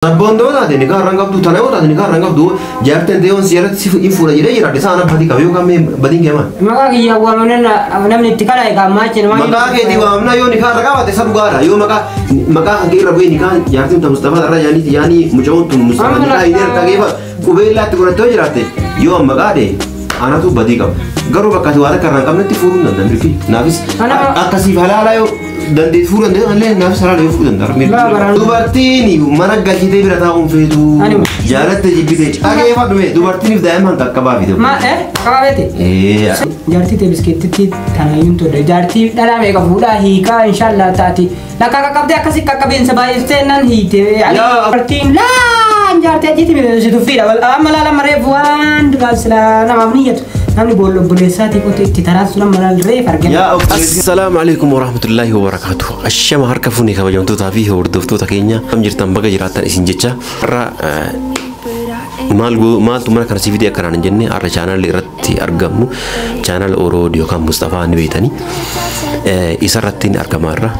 Sabboon taate nikaa irraan qabdu, tana yoo taate nikaa irraan qabdu, jaarteen ta'ee si irratti si hin fuudha jedhee jiraate isaan badii qaba yookaan mee badiin kee maal? Maqaa kiyya waamanan namni itti kana egaa maachi nama. Maqaa keetii waamna yoo nikaa irra qabaate isa dhugaadha, yoo maqaa maqaa kan kee irra bu'ee nikaa jaartiin tun Mustafaa irra yaanii yaanii mucaawwan tun Mustafaa nikaa hidhee harka keefa qubeellaa itti godhattee yoo jiraatte yoo maqaa dhee anatu badii qaba. Garuu bakka ati waan akka irraa hin qabnetti fuudhuu hin danda'an mirgi. Naafis akkasiif halaala yoo dandeetti fuudhuu dandeessu illee naafis halaala yoo fuudhuu danda'a. Dubartiin mana galchitee bira taa'uun feetu jaalatte jibbite dhageeffadhu mee dubartiiniif daa'imman qaqqabaa fide. Ma qabaa beete? Jaartii ta'e biskeettitti tanayyuun todda. Jaartii dhalaa meeqa fuudhaa hiikaa inshaallah taati. Lakka qaqqabdee akkasii qaqqabeensa baay'iftee nan hiite. Dubartiin laan jaartii achitti si tuffiidha. Amma laala mareef waan duraan silaa namaaf niyyatu. Namni boolla obboleessaatii qote itti taraasu nama laal reef argina. Assalaamu alaikum warahmatullahi wabarakatuh. Ashama harka fuunee kabajamtootaa fi hordoftoota keenya. Kam jirtan, baga jiraattan isin jecha. Har'a maal maaltu mana kana si fidee akkanaan hin jenne, har'a chaanaalli irratti argamnu chaanaal Orood yookaan Mustafaa ni beektanii. Isa irratti ni argama irra.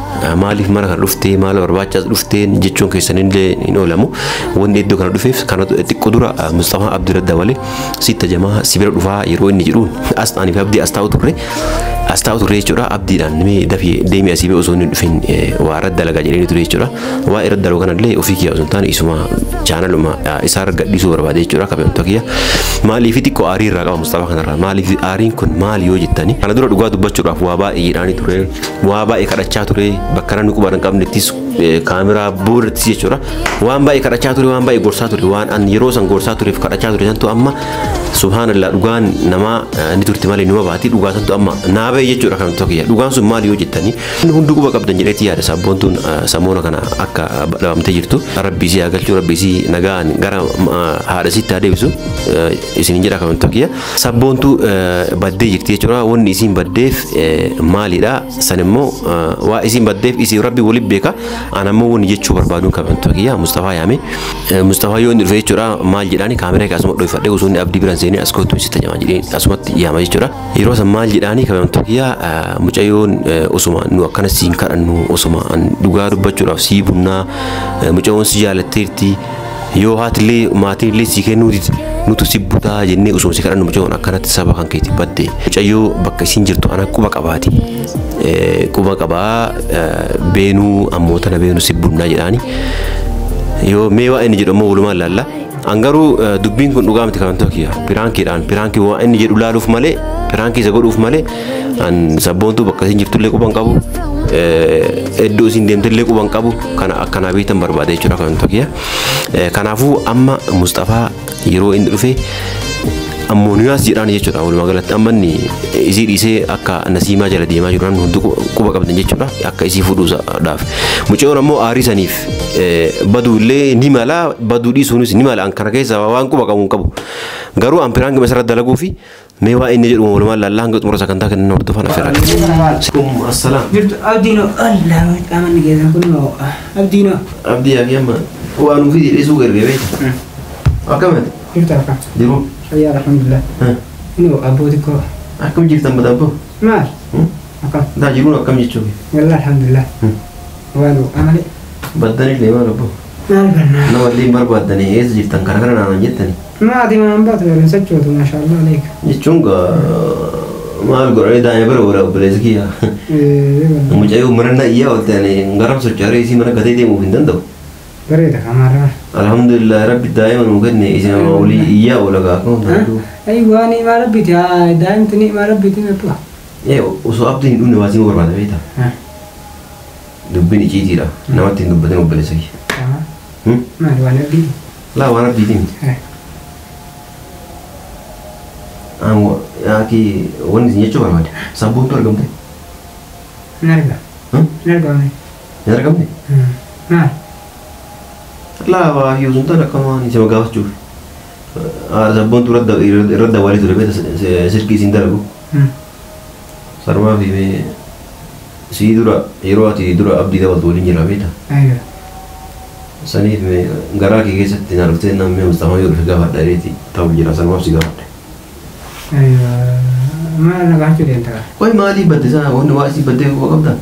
Maaliif mana kana dhuftee, maal barbaachaas dhufteen jechuun keessanillee hin oolamu. Wanni iddoo kana dhufeef kana xiqqoo dura Mustafaa Abdii dabalee sitta jamaa si bira dhufaa yeroo inni jedhuun as ta'anii fi Abdii as taa'u turre. As taa'u turre jechuudha. Abdiidhaan mee dafii deemee asii ba'e osoo inni dhufin waa irratti dalagaa jedhee ture jechuudha. Waa irratti dalagu kanallee ofii kiyya osoo hin taane isuma chaanaluma isaa irra gadhiisuu barbaade jechuudha kabajamtoota kiyya. Maaliif xiqqoo aarii irraa qaba Mustafaa kanarraa? Maaliif aariin kun maali yoo jettani? Kana dura dhugaa dubbachuudhaaf waa baay'ee jedhaanii ture. Waa baay'ee kadhachaa ture. Bakka namni quba hin qabnettis kaameraa boodattis jechuudha. Waan baay'ee kadhachaa ture, waan baay'ee gorsaa ture. Waan an yeroo san gorsaa tureef kadhachaa ture santu amma subhaanallah dhugaan namaa ni turti malee numa baati, dhugaa santu amma naa bahe jechuudha kabajamtoota kiyya. Dhugaan sun maali yoo jettani? Hundi quba qabdan jedheetti yaada sabboontuun samoona kana akka dhabamtee jirtu. Rabbi isii haa galchuu, rabbi isii nagaan gara haadha isiitti haa deebisu isiniin jedha kabajamtoota kiyya. Sabboontuu baddee jirti jechuudha. Wanni isiin baddeef maalidha? San immoo waa isiin baddeef isii rabbi waliin beeka. Ana ammoo wanni jechuu barbaaduun kabajamtoota kiyya Mustafaa yaame. Mustafaa yoo inni dhufe jechuudha maal jedhaani, kaameraa kee asuma dhoofadhee osoo inni Abdii biraan seenee as kootu sitta jamaa jedhee asumatti yaama jechuudha. Yeroo san maal jedhaani kabajamtoota kiyya, mucayyoon osuma nu akkana siin kadhannu, osuma dhugaa dubbachuudhaaf sii bunnaa, mucayyoon si jaalatteerti, yoo haatillee maatiin illee sii kennuu nutu si butaa jennee osuma si kadhannu mucayyoon akkanatti saba kan keetti badde. Mucayyoo bakka isiin jirtu ana quba qabaati. Quba qabaa beenuu ammoo tana beenu si bunnaa jedhaani. Yoo mee waa inni jedhu ammoo walumaan laalla. An garuu dubbiin kun dhugaa miti kabajamtoota kiyya. Piraankiidhaan piraankii waa inni jedhu laaluuf malee, piraankii isa godhuuf malee, an sabboontuu bakka isiin jirtullee quba hin qabu. Iddoo isiin deemtellee quba hin qabu. Kana akkanaa beektan barbaade jechuudha kabajamtoota kiyya. Kanaafuu amma Mustafaa yeroo inni dhufe ammoo nuyaas jedhaan jechuudha. Walumaa galatti amma inni isii dhiisee akka Nasiimaa jala deemaa jiru namni hundi quba qabdan jechuudha akka isii fuudhuudhaaf. Mucayyoon ammoo aarii saniif baduu illee ni mala, baduu dhiisuunis ni mala, an kana keessa waan quba qabu hin qabu. Garuu an piraankii masarra dalaguu fi mee waa inni jedhu walumaan laallaa hanga xumura sagantaa kennan hordofan affeera. Assalaam. Jirtu Abdiinoo, Allah qaamanni keessan kun Abdiinoo. Abdii yaa amma waa nuuf dhiisuu gargee beekta. Akkamati? Jirtu akkam? Jiru. Fayyaa alhamdulillah. Inni abbootii koo. Akkam jirtan badaabboo? Maal? Akkam? Daa jiruun akkam jechuun? Wallah alhamdulillah. Waan amalee. Baddanillee maal abboo? Maal bannaa? Nama illee hin barbaaddanii eessa jirtan kana kana naan jettani. Maati maan baatu yeroo sochootu maashaallah aleeka. Jechuun maal godhanii daa'ima bira oola obboleessi kiyya. Mucayyoo mana na iyyaa oolte ani garam socho'aree isii mana gatee deemuuf hin danda'u. Bareeda kamaarraa. Alhamdulillah rabbi daa'ima nuu kenne isin olii iyyaa oola gaa. Ay waan ni'maa rabbiiti daa'imti ni'maa rabbiiti nabba. Osoo Abdiin hin dhumne waasii barbaada beektaa? Dubbiin iciitiidha. Namatti hin dubbatin obboleessa kiyya. Maal waan abdiiti? Laa waan abdiiti miti. Yaaki wanni isin jechuu barbaade sabboontu argamte? Hin arga. Hin argamne. Hin argamne? Maal? Laa waa fi osoo hin taane akkama isima gaafachuuf. Sabboontu irra dawaalee ture beekta silkii isin dalagu. Sarmaa fi mee sii dura yeroo ati dura Abdii dabaltu waliin jira beekta. Saniif mee garaa kee keessatti na dhuftee namni Mustafaa yoo dhufe gaafadha jedheeti ta'u jira sanumaaf si gaafadhe. Maal na gaafachuu deemta? Qoy maalii badde isaa wanni waa isii baddee quba qabda?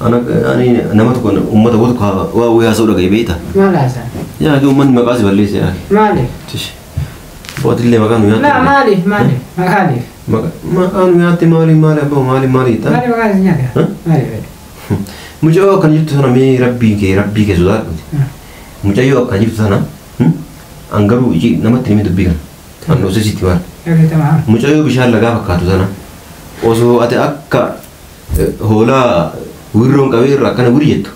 Ana ani nama tokko uummata tokko waa wayii haasa'u dhagaye beekta. Maal haasa'an? Yaa uummanni maqaa si balleesse yaa. Maaliif? Bootillee maqaa nu nyaatte. Laa maaliif maaliif maqaaliif? Maqaa nu nyaatte maali maali abbaa maali maali ta'a. Maali maqaa si nyaate? Maaliif? Mucayyoo akkan jirtu sana mee rabbii kee sodaadhu. Mucayyoo akkan jirtu sana an garuu namatti himi dubbii kana. An dhoosee sitti maal. Mucayyoo bishaan lagaa fakkaatu sana osoo ati akka hoolaa wirroon qabee irra akkana guri jettu.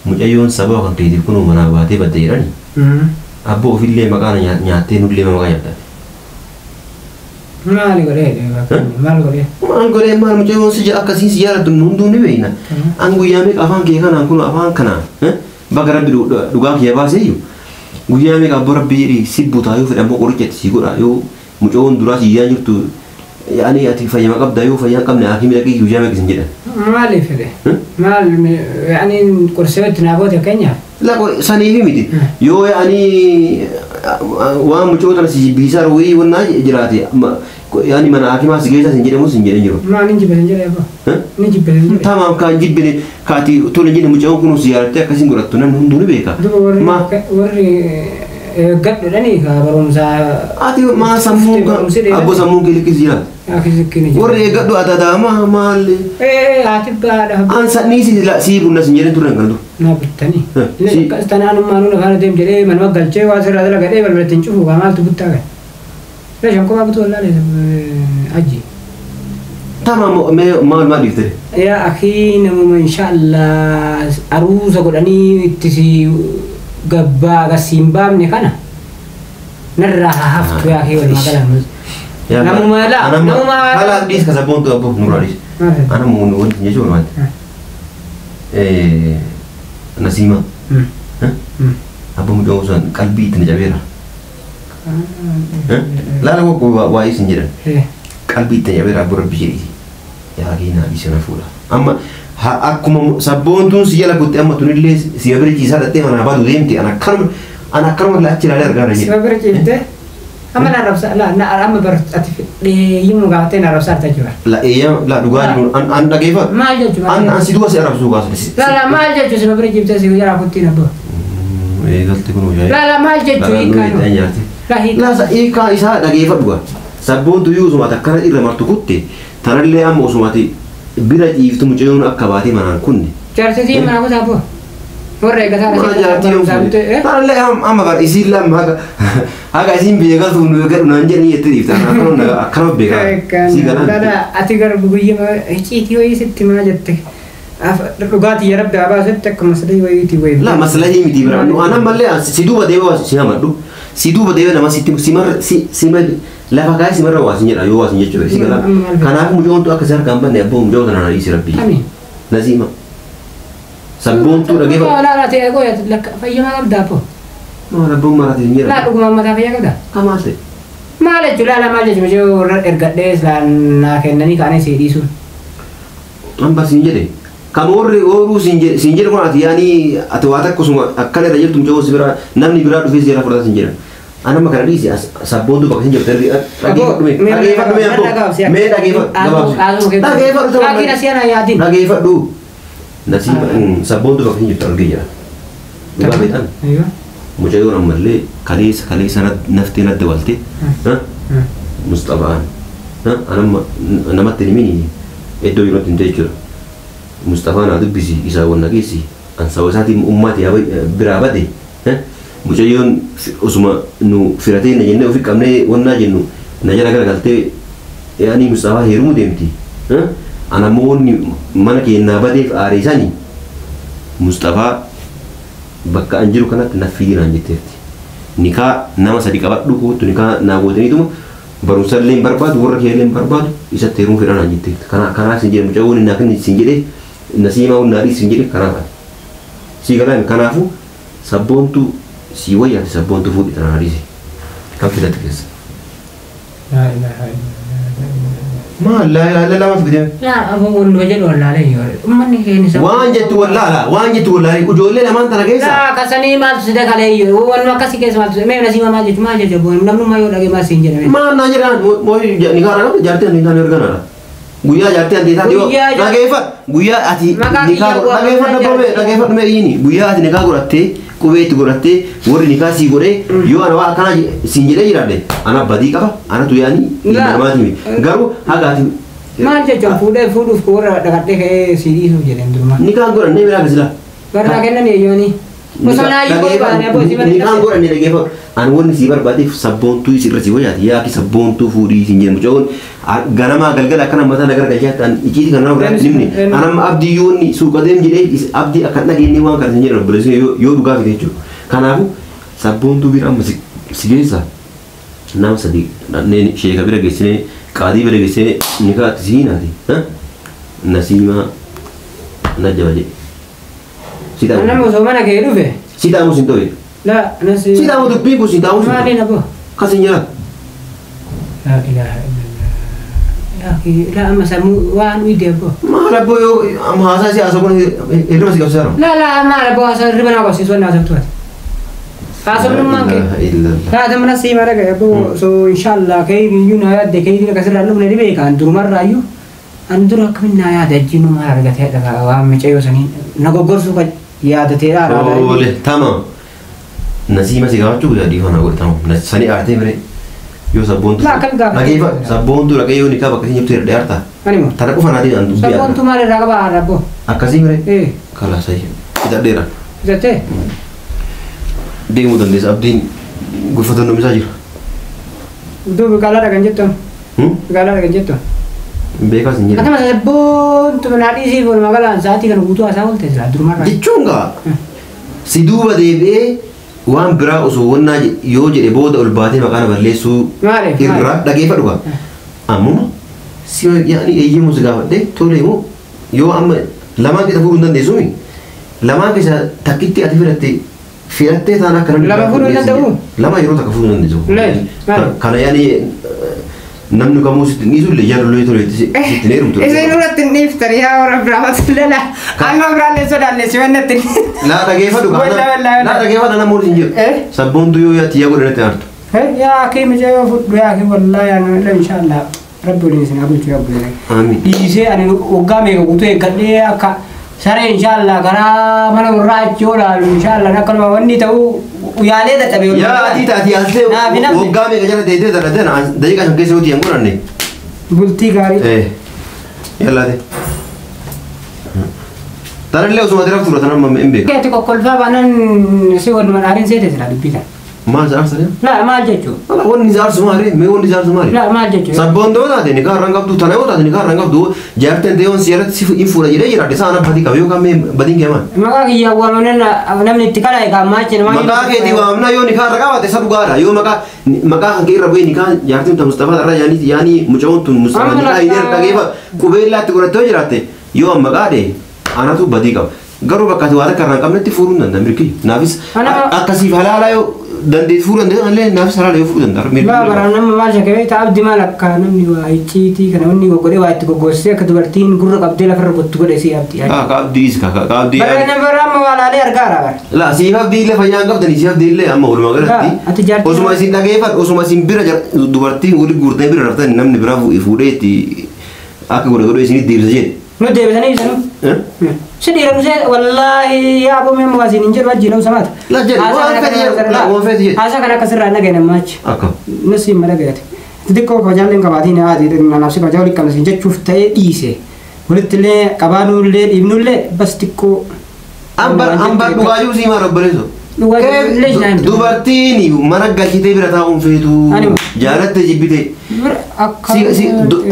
Mucayyoon sababa kan keetiif kunuu manaa baatee badde jedhani. Abboo ofillee maqaa nyaattee nullee maqaa nyaattate. Maali godhee maal godhee? Maal godhee maal mucayyoon si akkasiin si jaallattu hunduu ni beekna. An guyyaa meeqa afaan kee kanaan kun afaan kanaan bakka rabbi dhugaa kiyya baaseeyyu guyyaa meeqa abboo rabbi jedhi si butaa yoo fedhe ammoo qoricha itti si godha yoo mucayyoon duraa si iyyaa jirtu yaani ati fayyama qabda yoo fayyaa hin qabne hakiimi dhaqii guyyaa meeqa isin jedhan. Maaliif fedhe? Maal yaani qorsee itti naa goote fakkeenyaaf? La saniifi miti yoo yaani waan mucayyoo tana si jibbiisaa wayii wannaa jiraate yaani mana hakimaa si geessaa sin jedhamu sin jedhan jiru. Maal hin jibbisan jedhee abbaa? Ni jibbisan jedhee. Tamaam kaan jibbine kaati tole jenne mucayyoon kun si yaadattee akkasiin godhattu namni hunduu ni beeka. Warri gadhuudhani ka barumsaa. Ati maa sammuun abboo sammuun kee likkisi jiraata. Warri eeggadhu adadaama maal. Ati baadha. An sanii si bunna sin jedhan turre kan dur. Na bittanii. Tanaan nuun afaan deem jedhee manuma galchee waa sirraa dalagadhee balbalatti hin cufu maaltu buttaa gale. Meeshaan kophaa butuu wallaalee aji. Tamaam maal maal dhiifte? Yaa akii namuma inshaallah aruusa godhanii itti si gabbaa gasiin baafne kana narraa haa haftu yaa akii walumaa galan. Namuma laa namuma. Haala dhiis ka sabboontu abboo nurraa dhiis. Ana muun wanti jechuun wanti. Nasiima. Abboo mucaan sun qalbii itti na cabeera. Laala waa'ee isin jedhan. Qalbii itti na cabeera abboo rabbi jedhiiti. Yaa keenyaa dhiisana fuudha. Amma akkuma sabboontuun si jala kutte amma tunillee si bira ciisaa dhattee manaa baatu deemte ana akkanuma achi ilaalee argaa jira. Si bira ciifte? Amma na rabsa la na amma bar ati deeyimu gaafatee na rabsa arta jira. La eeyyama la dhugaa jiru an dhageeffatu. Maal jechuudha? An si duuba si arrabsuu kaasa. La la maal jechuudha si bira ciiftee si jala kuttiin abboo. Eegalte kun hojii. La la maal jechuudha hiikaa. La hiikaa isaa dhageeffadhu gaa. Sabboontu yoo osuma takkana irra martu kutte tanallee amma osumati bira ciiftu mucayyoon akka baatee manaan kunne. Jaarsitii mana kutaa abboo. Warra eeggataa Tanallee amma bar isiin lama haga isiin beekatu nu eeggadhu naan jedhanii jettee dhiifta. Akkanuma beekaa. Sii galaan. Ati gara guyyaa icciitii wayii sitti maa jette. Dhugaatii yaa rabbi abaasetti akka maslahii wayiitii wayii. La maslahii miti bira. Anan mallee si duuba deebi'ee si hamadhu. Si duuba deebi'ee nama sitti simarra sima lafa kaayee simarra waa sin jedha yoo waa sin jechuudha si galaan. Kanaaf mucayyoon akka si harkaan banne abboo mucayyoo tana na dhiisi rabbi. Nasiima. Sabboontuu dhageeffadhu. Laa laa ta'e qoya lakka fayyamaa qabdaa abboo. Maal abboon maraate hin jedhamu. Laa dhuguma mataa fayyaa qabdaa. Ka maal ta'e? Maal jechuudha laa maal jechuudha mucayyoo warra ergadhee naa kennanii kaanee si dhiisuun. An siin jedhe. Kan warri ooluu siin jedhe kun ati yaani ati waa takka osuma akkana irra jirtu mucayyoo si biraa namni biraa dhufee si jala fudhata siin jedhan. An amma kana dhiisi sabboontuu bakka siin jirtu dhageeffadhu mee dhageeffadhu mee abboo mee dhageeffadhu gabaabsi dhageeffadhu dhageeffadhu. Nasiima sabboontuu bakka siin jirtu argee jira. Dhugaa beektan mucayyoon ammallee kaleessa kaleessa naftee nadda walte Mustafaan anamma namatti hin himini iddoo jirutti hin ta'e jechuudha. Mustafaan haa dubbisi isaa wanna geessi an saba isaatiin ummaati biraa bade mucayyoon osuma nu firatee na jennee ofi qabnee wannaa jennu na jala garagaltee yaani Mustafaa heerumuu deemti. An ammoo wanni mana keenyaa badeef aareessanii Mustafaa bakka an jiru kanatti na fiinaan jetteerti. Nikaa nama sadi qabadhu kootu nikaa naa gootaniituma barumsa illee hin barbaadu warra kee illee hin barbaadu isatti heerumuu fedhan jetteerti. Kanaaf sin jedhe mucayyoon naa kenni sin jedhe nasiimaa naa dhiisi sin jedhe kanaaf ati. Sii galaan kanaafuu sabboontuu si wayyaati sabboontuu fuudhi tanaa dhiisi. Kan filatte keessa. Laa ilaaha Maal laa ilaaha illallah maaf fidee? Laa aboo wal jedhu wallaalee yoo uummanni keenya isa. Waan jettu wallaala waan jettu wallaalee ijoollee lamaan tana keessa. Laa kasanii maaltu si dakalee yoo waan akkasii keessa maaltu mee nasiima maal jechu maal jechu namnummaa yoo dhagee maal siin jedhame. Maal naa jedhaan mooyi ni kaara qabda jaartii ani taane erganaadha. Guyyaa jaartii ani taate yoo dhageeffadhu guyyaa ati ni kaara dhageeffadhu mee dhageeffadhu mee iini guyyaa ati ni kaa godhattee qubee itti godhattee warri nikaa sii godhee yoo ana waa akkanaa siin jedhee jiraadhe ana badii qaba anatu yaani namaati garuu hagaati. Maal jechuun fuudhee fuudhuuf warra dhaqadhee ka'ee si dhiisuuf jedheen durumaa. Nikaan godhannee biraa gasila. Barnaa kennan eeyyooni. Osoo naayyuu barbaanne abboo si malee. Nikaan godhannee dhageeffa ani wanni sii barbaadeef sabboontuu isirra si wayyaati yaaki sabboontuu fuudhii siin jedhu mucaan ganamaa galgala akkana mataa nagar galchaatti an iciiti kan nama biraatti himne an amma abdii yoonni suuqa deem jedhee abdii akka dhageenye waan kana siin jedhu obboleessi yoo dhugaa fite jechuudha. Kanaafuu sabboontuu bira amma si geessa nama sadii dhanneen sheeka bira geessinee qaadii bira geessinee nikaatti si hinaati. Nasiimaa na jaba jedhe. Nama osoo mana kee dhufe. Si dhaamu sin ta'e. La nasi. Si dhaamu dubbiin kun si dhaamu sin ta'e. Maaliin aboo? Kas hin jiraatu. La ilaha illallah. Yaa akhi la amma sammuu waan uyde aboo. Maal aboo yoo amma haasaa si haasoo kun hirriba si qabsiisaa La la maal aboo haasaa hirriba naa qabsiisu waan haasoftu ati. Haasofnummaan kee. La adama nasi mara kee aboo so inshallah kee biyyuu naa yaadde kee akkasirraa dhufne ni beekan durumarraayyuu. An dura akkamiin naa yaada ajjiinuu maal argatee dhagaa waan micayyoo sanii na goggorsuu kan yaadateedha. Tole tamam. Nasiima si gaafachuu guyyaa dhiifama naa godhe tamam. Sanii aartee miree yoo sabboontuu. Laa akkam gaafa. Dhageeffa sabboontuu dhaqee yoo nikaa bakka isin jirtu hidhadhee aartaa. Animo. Tana qofa naatiin an dubbii aartaa. Sabboontuu maal irraa qaba aarra abboo? Akkasii miree. Kalaa sayi hidhadheera. Hidhattee? Deemuu dandeessa abdiin gurfatannoo isaa jira. Duuba gaalaadha kan jettu. Gaalaadha kan jettu. Beekaas hin jedhamu. Atama sabboontuu naa dhiisii walumaa galaan sa'aatii kana guutuu haasaa oolte jira durumarraa. Jechuun gaa si duuba deebi'ee waan biraa osoo wannaa yoo jedhe booda ol baatee maqaa na balleessuu irraa dhageeffadhu gaa. Ammuma si yaani eeyyamu si gaafadhe tole immoo yoo amma lamaan keessa fuudhuu hin dandeessuumi lamaan keessa takkitti ati filatte filattee taana akka namni Lama fuudhuu hin danda'u? Lama yeroo takka fuudhuu hin dandeessu. Kana yaani namni kamuu sitti hin dhiisu illee jaarollee toleetti sitti hin heerumtu. Isin irratti hin dhiiftani yaa warra biraawwatu lala. Amma biraallee sodaanne si wannatti. Laa dhageeffadhu Wallaa, wallaa, wallaa. laa dhageeffadhu nama waliin jiru. Sabboontuu yoo yaatti yaa godhanatti aartu. Yaa akii micayyoo fudhu yaa akii wallaa yaa nama inshallah rabbi waliin isin haa bulchu yaa obboleeyyan. Amiin. Dhiisee ani waggaa meeqa guutuu eeggadhee akka saree inshallah karaa mana warraa achi yoo laalu inshallah akkanuma wanni ta'uu yaalee dadhabee Yaa ati taati yaaltee Naaf hin hafne. waggaa meeqa jala deetee dadhabdee daqiiqaa shan keessa yoo ta'an godhanne. Bultii gaarii. Yallaate. Tanallee osuma diraaf tura tanan amma hin beeku. Keetti kokkolfaa baanaan si walumaan aariin seete sila dubbii kana. Maal isa aarsanii? Laa maal jechuu? Ala wanni isa aarsu maali? Mee wanni isa aarsu maali? Laa maal jechuu? Sabboon yoo taate nikaa irraan qabdu tana yoo taate nikaa irraan qabdu jaarteen ta'e yoon si irratti si hin fuudha jedhee jiraadhe isaan badii qaba yookaan mee badiin kee maal? Maqaa kiyyaa waamanan namni itti kala'e kaammaa jechuun maal? Maqaa keetii waamnaa yoo nikaa irra qabaate isa dhugaadha yoo maqaa maqaa kan kee irra bu'ee nikaa jaartiin tun Mustafaa irra yaanii yaanii mucaan tun Mustafaa Amma nikaa hin lakkaa- dhageeffa qubeellaatti godhattee yoo jiraatte yoo amma maqaa dhee anatu badii qaba. Garuu bakka ati waan akka irraa hin qabnetti fuudhuu hin danda'a mirgi. Naafis Ana- akkasiif halaalaa yoo dandeessu fuudhuu dandeessu illee naafis halaala yoo fuudhuu danda'a. Mirgi. Laa bara nama maal shakkee beektaa abdi maal akka namni waa icciitii kana wanni goggodhee waa itti goggossee akka dubartiin gurra qabdee lafarra kottu godhe si abdi. Ka abdii is ka ka abdii. Bara nama bara amma waa laalee argaara bara. La siif abdii illee fayyaa hin qabdanii siif abdii illee amma walumaa galatti. Laa, ati jaartii- Osuma isin dhageeffadhu osuma isin bira dubartiin wali guurtanii bira raftan namni biraa fuudhee itti akka godhe godhee isinitti deebisa jedhe. Nu deebisanii ibsanu. Si dhiira nu see wallaahi yaa aboo mee waasiin hin jedhu wajjin ta'uu samaata. La jedhi, waan fedhe jedhu, la, waan fedhe jedhu. Haasaa kana akkasirraa hin dhageenye ammaa achi. Akka. Nasi hin madagaate. Xixiqqoo kabajaallee hin qabaatiin haati nanaaf si kabajaa walitti qabna siin jechuuf ta'ee dhiise. Walitti illee qabaanullee dhiibnullee bas xiqqoo. Ambar ambar dhugaayuu sii maal obboleessu? Dhugaa jiru illee hin himtu. Dubartiin mana galchitee bira taa'uun feetu Ani- jaalatte jibbite. Akka. Si si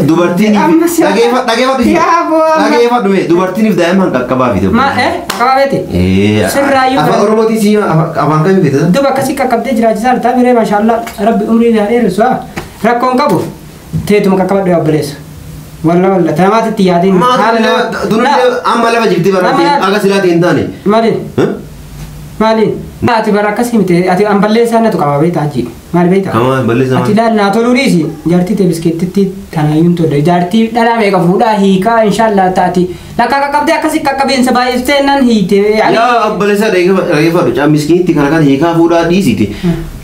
dubartiin Amma si- dhageeffadhu dhageeffadhu Yaa aboo amma- dhageeffadhu mee dubartiiniif daa'imman qaqqabaa fite. Ma qabaa beete. Sirraayyuu Afaan Oromootiin sii afaan kamii feete? Duba akkasii qaqqabdee jiraachisaa jirta biree maashaallah rabbi umrii isaa dheeressu haa rakkoon qabu teetuma qaqqabadhu yaa obboleessa. Walla walla tanamaatti itti yaadin. Dunillee amma lafa jirti barate aga silaatii hin taane. Maaliin maaliin ati bara akkasii miti ati an balleessaa natu qaba beektaa achi maal beektaa? Kamaa balleessaa Ati laal naa toluu dhiisi jaartii ta'e biskeettitti tanaayyuun tolle jaartii dhalaa meeqa fuudhaa hiikaa inshallah taati lakkaa qaqqabdee akkasii qaqqabeensa baay'iftee nan hiite. Yaa obboleessaa dhageeffadhu caa miskiinitti kana kan hiikaa fuudhaa dhiisiti.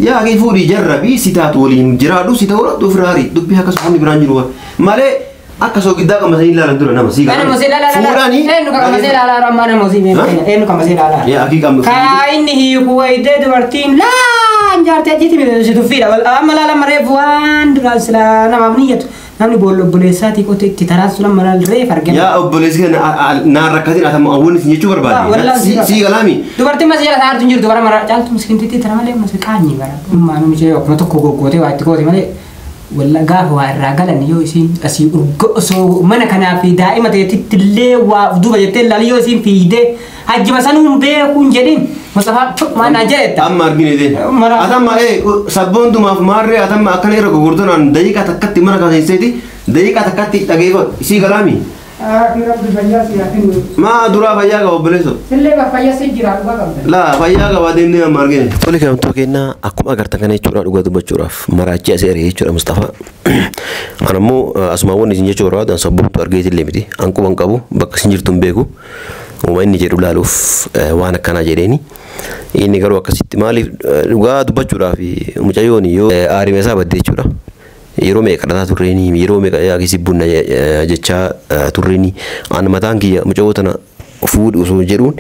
Yaa kee fuudhii jarrabii si taatu waliin jiraadhu si ta'uu dhabdu ofirraa hari dubbii akkasuma inni biraan jiru malee Akka soogiddaa qamasanii ilaalan dura nama sii Nama mosee ilaalaa Fuudhanii. Eenyu kan masee ilaalaa ammaa nama mosee eenyu kan masee ilaalaa. Yaa akii qaama. Kaa inni hiiku wayitee dubartiin laan jaartee achitti si tuffiidha. Amma laala mareef waan duraan silaa namaaf niyyatu. Namni boolla obboleessaatii qote itti taraas sun amma laal reef argina. Yaa obboleessi kana naan rakkatiin atama awwanni isin jechuu barbaade. Sii galaami. Dubartiin masii jala taa'artu hin jirtu bara mara caaltu miskiintitti tara malee masii qaanyi bara. Ummaan mishee akkuma tokko goggootee waa itti goote malee. Walla gaafa waa irraa galan yoo isiin asii urga osoo mana kanaa fi daa'ima ta'etti illee waa of duuba jettee ilaali yoo isiin fiigdee hajjima sanuun beekuun jedhin Mustafaa maal naan jedhetta. Amma argine deen. Atamma sabboontumaaf maarree atamma akkana irra gogordoonaan daqiiqaa takkatti mana kan seenseeti daqiiqaa takkatti dhageeffatu isii galaami. Maa duraa fayyaa qaba obboleesso. Sillee fayyaa si jira dhugaa qabda. Laa fayyaa qaba deemnee amma argine. Tole kabajamtoota keenyaa akkuma agartan kana jechuudha dhugaa dubbachuudhaaf maraachii asii argee jechuudha Mustafaa. An ammoo asumaawwan isin jechuu barbaadu an sabboontu argeetillee miti an quban qabu bakka isin jirtu hin beeku. Uuma inni jedhu laaluuf waan akkanaa jedheeni. Inni garuu akkasitti maaliif dhugaa dubbachuudhaaf mucayyoon yoo aarime isaa badde jechuudha. Yeroo meeqa kadhataa turreeni yeroo meeqa yaakisi bunna jechaa turreeni an mataan kiyya mucayyoo tana fuudhu osoo jedhuun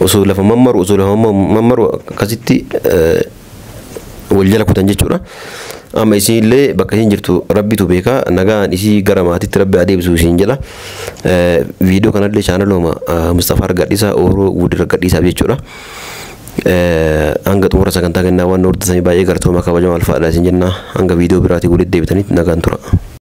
osoo lafa mammaru akkasitti wal jala kutan jechuudha. Amma isinillee bakka isin jirtu rabbitu beeka nagaan isii gara maatiitti rabbi adeemsisu isin jedha. Viidiyoo kanallee chaanalooma Mustafaa Argadhiisaa Ooroo Wudir Argadhiisaaf jechuudha. Hanga xumura sagantaa kennaa waan hordofanii baay'ee galatooma kabajamaa alfaadha isin jenna hanga viidiyoo biraatii walitti deebitanitti nagaan tura.